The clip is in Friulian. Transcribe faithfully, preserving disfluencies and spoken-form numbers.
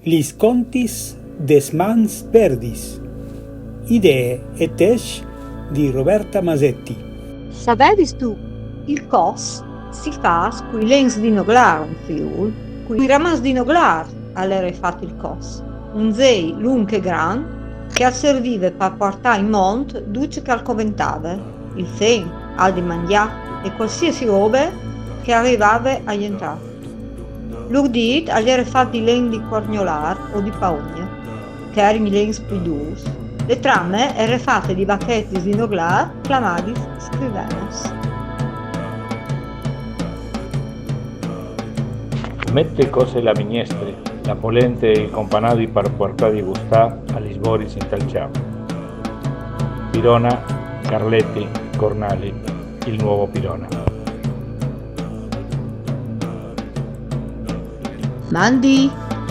Lis contis des mans verdis. Idee e tescj di Roberta Masetti. Savevistu? Il cos si fâs cui lens di noglar, un fiul, cui ramans di noglar al jere fat il cos, un zei lunc e grant che al servive par puartâ in mont dut ce che al coventave, il fen, al di mangjâ e cualsisei robe che al rivave a jentrâ. L'urdît al jere fat di len di cuargnolâr o di paogne, che a jerin i lens plui dûrs. Le trame e jere fate di bachetis di noglar clamadis scrivenas. Mette cose la mignestre, la polente e il companadi par puartâ di gustâ a lis voris intal cjamp. Pirona, Carletti, Cornali, il nuovo Pirona. Mandi,